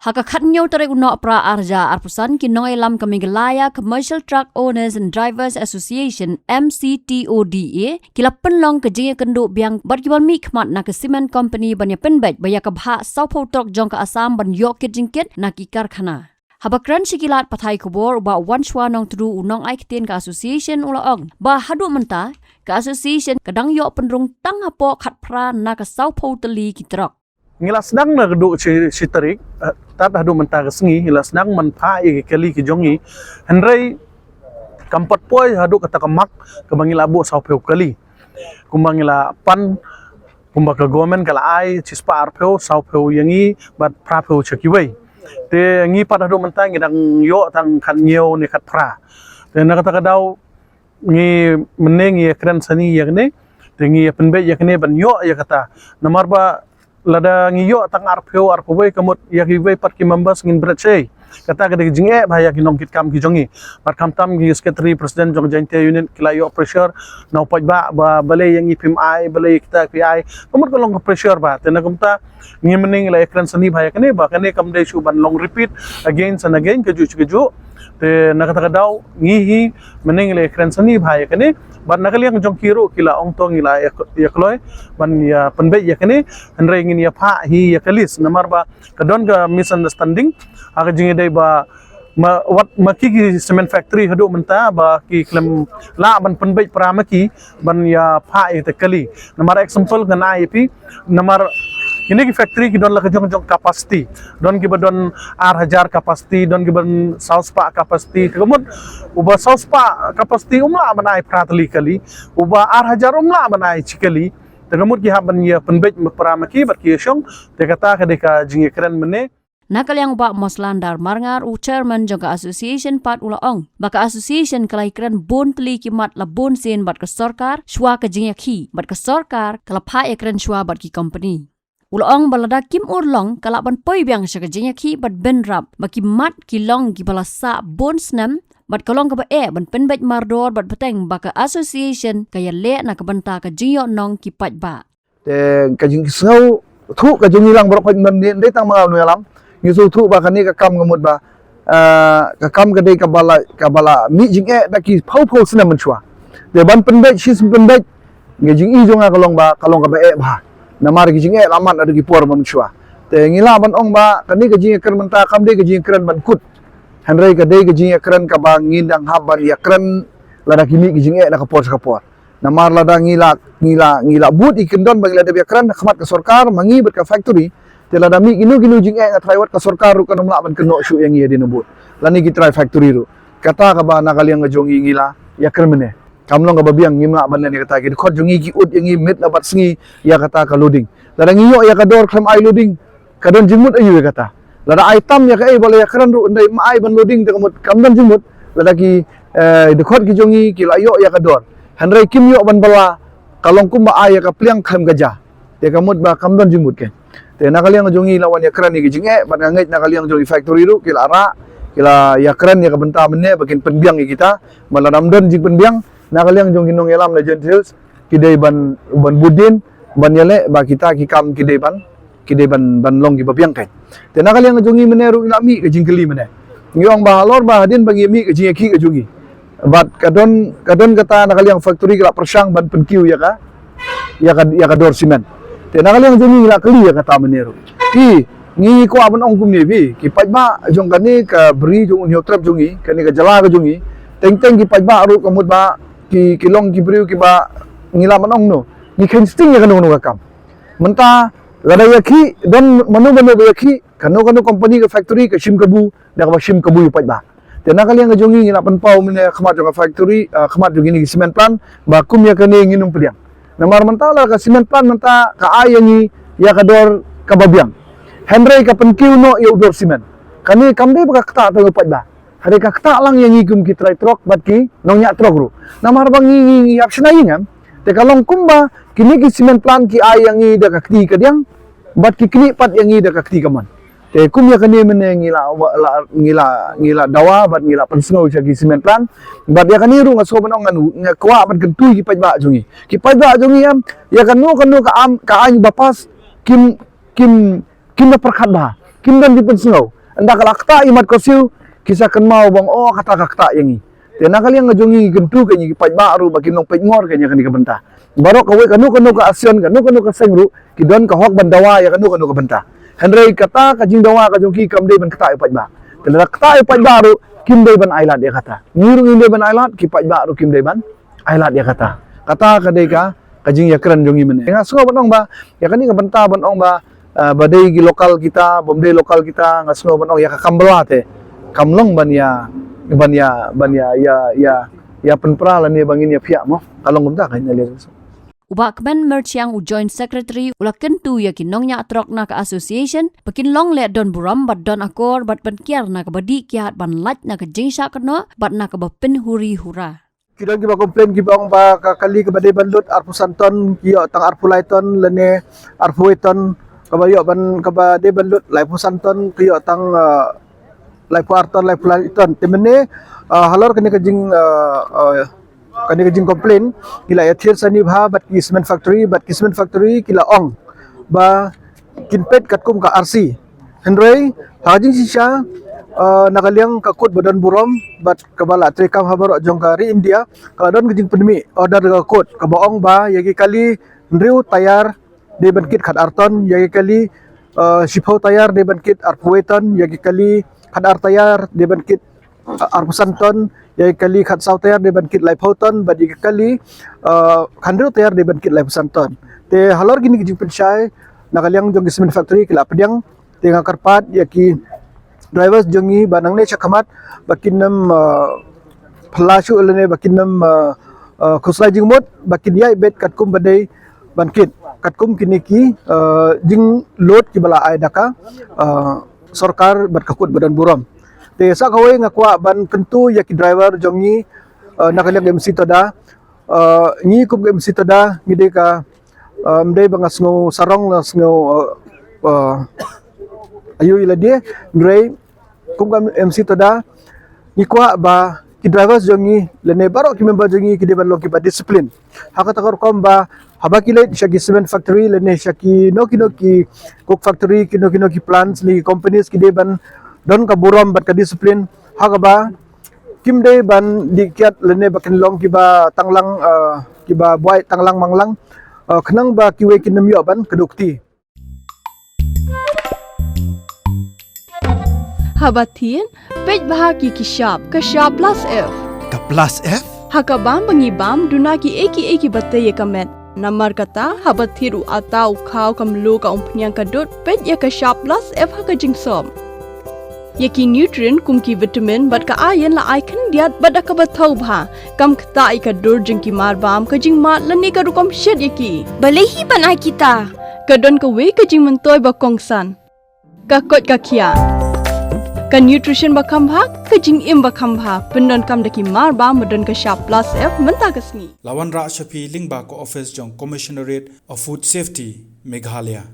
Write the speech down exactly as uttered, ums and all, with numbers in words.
Ha ka khatnïew tarik u Nohprah arhajar arphew san, ki nongïalam ka Meghalaya Commercial Truck Owners and Drivers Association, M C T O D A, ki la pynlong ka jingïakynduh biang bad ki ban mihkhmat na ka cement company ban ïa pynbeit ba ïa ka bhah sawphew trok jong ka Assam ban ïoh kit jingkit na ki karkhana. Haba kren sha ki lad pathai khubor, u Bah Wanshuwa Nongtdu, u nongai ktien ka association, u la ong ba haduh mynta ka association ka dang ïoh pynrung tang hapoh khatphra na ka sawphew tylli ki trok. Ngi la sdang na ka duh shi, shi tarik, eh, tad haduh mynta ka sngi, ngi la sdang ban phah ïa ki kali ki jong ngi. Hynrei kam pat poi haduh kata ka mark kaba ngi la buh sawphew kali. Kumba ngi la pan, kumba ka government ka la ai, shispah arphew, sawphew ïa ngi, bad phraphew sha kiwei. Te ngi pat haduh mynta ngi dang ïoh tang khathynñiew ne khatphra. Te na kata ka daw, ngi mynne ngi ïa kren sani ïa kane, te ngi ïa pynbeit ïa kane ban ïoh ïa kata. Namar ba lada ngi ïoh tang arphew, arphew wei, ka mut ïa kiwei pat ki members ngin bret shai. Kata ka dei ka jingeh bha ïa ki nongkitkam ki jong ngi. Bad khamtam ki secretary president jong Jaintia unit ki la ïoh pressure na u paidbah ba balei ïa ngi phim ai, balei ïa kita phi ai. Ka mut ka long ka pressure bha. Te na kumta ngi mynne ngi la ïa kren sani bha ïa kane, ba kane kam dei shuh ban long repeat again and again, kajuh sha kajuh. Te na kata ka daw ngi hi mynne ngi la ïa kren sani bha ïa kane. Bad na ka liang jong ki ruh ki la ong to ngi la ïa, ïa kloi ban ïa pynbeit ïa kane. Hynrei ngin ïa phah hi ïa ka list, namar ba ka don ka misunderstanding ha ka jingïadei ba ma, wat ma ki, ki cement factory haduh mynta ba ki khlem lah ban pynbeit para ma ki ban ïa phah ïa kita kali. Namar example ngan ai ïa phi, namar kine ki factory ki don la ka jong jong capacity. Don kiba don ar hajar capacity, don kiba don sawspah capacity. Te ka mut uba sawspah capacity um lah ban ai phra tylli kali, uba ar hajar um lah ban ai shi kali. Te ka mut ki hap ban ïa pynbeit para ma ki bad ki ïa shong. Te kata ka dei ka jingïakren mynne. Na ka liang u Bah Moslandar Marngar, u chairman jong ka association pat, u la ong ba ka association ka la ïakren bun tylli ki mat la bun sien bad ka sorkar shuwa ka jingïakhih, bad ka sorkar ka la phah ïakren shuwa bad ki company. U la ong ba lada kim urlong ka lah ban poi biang sha ka jingïakhih bad bynrap, ba ki mat ki long kiba la sah bun snem, bad ka long kaba eh ban pynbeit mardor bad bteng ba ka association ka ïaleh na ka bynta ka jingïohnong ki paidbah. Te ka jingsngewthuh ka jong ngi lang baroh, pynban ne dei tang ma nga u nongïalam, ngi sngewthuh ba kane ka kam ka mut ba, ah, ka kam ka dei kaba la, kaba la mih jingeh da ki phew phew snem mynshuwa. Te ban pynbeit shi snem pynbeit, ka jingïohi jong nga ka long ba ka long kaba eh bha. Namar ka jingeh la mat naduh ki por mynshuwa. Te ngi lah ban ong ba kane ka jingïakren mynta kam dei ka jingïakren ban kut. Hynrei ka dei ka jingïakren kaba ngin dang hap ban ïakren lada ki mih ki jingeh na ka por sha ka por. Namar lada ngi la, ngi la, ngi la bud ïa ki kyndon ba ngi la dep ïakren ha khmat ka sorkar, ma ngi bad ka factory. Te lada mih kino kino jingeh, nga tharai wat ka sorkar ruh kan ym lah ban kynnoh shuh ïa ngi hadien nabud. Lane ki trai factory ruh. Kata kaba na ka liang ka jong ngi ngi la ïakren mynne. Kam long kaba biang, ngim lah ban len ïa kata. Ki dkhot jong ngi ki ud ïa ngi miet la bad sngi ïa kata ka loading. Lada ngi ïoh ïa ka dor khlem ai loading, ka don jingmut aïu ïa kata? Lada ai tam ïa kaei ba la ïakren ruh, ym dei, ym ai ban loading, te ka mut kam don jingmut. Lada ki, eh, dkhot ki jong ngi ki la ïoh ïa ka dor, hynrei kim ïoh ban bylla, ka long kumba ai ïa ka pliang khlem ka ja. Te ka mut ba kam don jingmut keiñ. Te na ka liang jong ngi la wan ïakren ïa ki jingeh, bad nga ngeit na ka liang jong ki factory ruh ki la rah, ki la ïakren ïa ka bynta mynne ba kin pynbiang ïa kita. Bad lada ym don jingpynbiang, na ka liang jong ki nongïalam na Jaintia Hills, ki dei ban, ban bud dien, ban ïaleh ba kita ki kam ki dei ban, ki dei ban, ban long kiba biang keiñ. Te na ka liang jong ngi mynne ruh ngi la mih ka jingkylli mynne. Ngi ong ba halor ba hadien ba ngi mih ka jingïakhih ka jong ngi, bad ka don, ka don kata na ka liang factory ka la pyrshang ban pynkiew ïa ka, ïa ka, ïa ka dor cement. Te na ka liang jong ngi ngi la kylli ïa kata mynne ruh. Phi, ngi kwah ban ong kumne phi, ki paidbah jong kane ka bri jong u Hynñiewtrep jong ngi, kane ka jylla ka jong ngi, teng teng ki paidbah ruh ka mut ba ki, ki long ki briew kiba ngi lah ban ong no, ngi kheiñ sting ïa kano kano ka kam. Mynta lada ïakhih, don mano mano ba ïakhih, kano kano company ka factory ka shim kabu, da kaba shim kabu ïa u paidbah. Te na ka liang ka jong ngi ngi la pynpaw mynne ha khmat jong ka factory, ah, khmat jong kine ki cement plant, ba kum ïa kane ngin ym pdiang. Namar mynta la ka cement plant mynta ka ai ïa ngi ïa ka dor kaba biang, hynrei ka pynkiew noh ïa u dor cement. Kane kam dei ba ka ktah tang ïa u paidbah. Hynrei ka ktah lang ïa ngi kum ki trai trok bad ki nongñiah trok ruh. Namar ba ngi, ngi, ngi ïap shna ïing em. Te ka long kumba kine ki cement plant ki ai ïa ngi da ka kti kadiang, bad ki knieh pat ïa ngi da ka kti kamon. Te kum ïa kane mynne ngi la, la, ngi la, ngi la dawa bad ngi la pynsngew sha ki cement plant. Bad ïa kane ruh nga sngewbha ban ong, ngan, nga kwah ban kyntu ïa ki paidbah jong ngi. Ki paidbah jong ngi em, ïa kano kano ka am, ka aiñ ba pass, kim, kim, kim da pyrkhat bha, kim don jingpynsngew. Ynda ka la ktah ïa mat ka siew, ki sa kynmaw ba ong, oh, kata ka ktah ïa ngi. Te na ka liang ka jong ngi, ngi kyntu ka ngi ki paidbah ruh ba kin long peit ngor ka ngi ïa kane ka bynta. Baroh kawei kano kano ka action, kano kano ka seng ruh, ki don ka hok ban dawa ïa kano kano ka bynta. Hynrei kata ka jingdawa ka jong ki kam dei ban ktah ïa paidbah. Te lada ktah ïa paidbah ruh, kim dei ban ailad ïa kata. Ngi ruh ngim dei ban ailad, ki paidbah ruh kim dei ban ailad ïa kata. Kata ka dei ka, ka jingïakren jong ngi mynne. Nga sngew ban ong ba, ïa kane ka bynta ban ong ba, ah, ba dei ki local kita, bym dei local kita, nga sngew ban ong ïa ka kam bylla te. Kam long ban ïa, ban ïa, ban ïa, ïa, ïa, ïa pynpra lane ba ngin ïa phiah mo. Ka long kumta ka ïa leh. U Bah Kmen Myrchiang, u Joint Secretary, u la kyntu ïa ki nongñiah trok na ka association ba kin long leh don burom bad don akor bad ban kiar na kaba dih kiad ban lait na ka jingshah kynnoh bad na kaba pynhuri hura. Ki don kiba complain kiba ong ba ka kali kaba dei ban lut arphew san ton ki ïoh tang arphew lai ton lane arphew wei ton, kaba ïoh ban, kaba dei ban lut laiphew san ton ki ïoh tang, ah, laiphew ar ton, laiphew lai ton. Te mynne, ah, halor kane ka jing, ah, ah, kane ka jing complain, ki la ïathir sani bha bad ki cement factory, bad ki cement factory ki la ong ba kin peit katkum ka R C. Hynrei ha ka jingshisha, ah, na ka liang ka kut ba don burom bad kaba la treikam ha baroh jong ka ri India, ka la don ka jingpynmih order ka kut kaba ong ba ïa ki kali hynriew tyre dei ban kit khat ar ton, ïa ki kali, ah, shiphew tyre dei ban kit arphew wei ton, ïa ki kali khat ar tyre dei ban kit, ah, arphew san ton, ïa ki kali khat saw tyre dei ban kit laiphew ton, bad ïa ki kali, ah, khat hynriew tyre dei ban kit laiphew san ton. Te halor kine ki jingpynshai na ka liang jong ki cement factory ki la pdiang, te nga kyrpad ïa ki drivers jong ngi ba nangne shakhmat ba kin ym, ah, phylla shuh lane ba kin ym, ah, ah, khuslai jingmut, ba kin ïaid beit katkum ba dei ban kit katkum kine ki, ah, jingload kiba la ai da ka, ah, sorkar bad ka kut ba don burom. Te sa kawei nga kwah ban kyntu ïa ki driver jong ngi, ah, na ka liang M C Tada, ah, ngi kum ka M C Tada ngi dei ka, ah, ym dei ba nga sngew sarong, nga sngew, ah, ah, ayu ïa lade, hynrei kum ka M C Tada, ngi kwah ba ki drivers jong ngi lane baroh ki member jong ngi ki dei ban long kiba discipline. Ha kata ka rukom ba haba ki leit sha ki cement factory lane sha kino kino ki coke factory, kino kino ki plants lane ki companies, ki dei ban don ka burom bad ka discipline. Ha kaba kim dei ban dih kiad lane ba kin long kiba tanglang, ah, kiba buaid tanglang manglang, ah, khnang ba kiwei kin ym ïoh ban kdew kti. Haba thied, peit bha ki ki shap, ka shap plus F. Ka plus F? Ha ka bam ba ngi bam, duna ki ei ki ei kiba tei ïa ka met. Namar kata, haba thied u atta, u khaw, ka mluh, ka umphniang, ka dud, peit ïa ka shap plus F ha ka jingsop. Ïa ki nutrient kum ki vitamin bad ka iron la ai khyndiat bad da kaba thaw bha. Kam ktah ïa ka dur jong ki mar bam, ka jingmad lane ka rukom shet ïa ki. Balei hi ban ai kita? Ka don kawei ka jingmyntoi ba kongsan. Ka koit ka khiah. Ka nutrition ba kham bha, ka jingim ba kham bha. Pyndonkam da ki mar bam ba don ka shap plus F mynta ka sngi. La wanrah sha phi lyngba ka office jong Commissionerate of Food Safety, Meghalaya.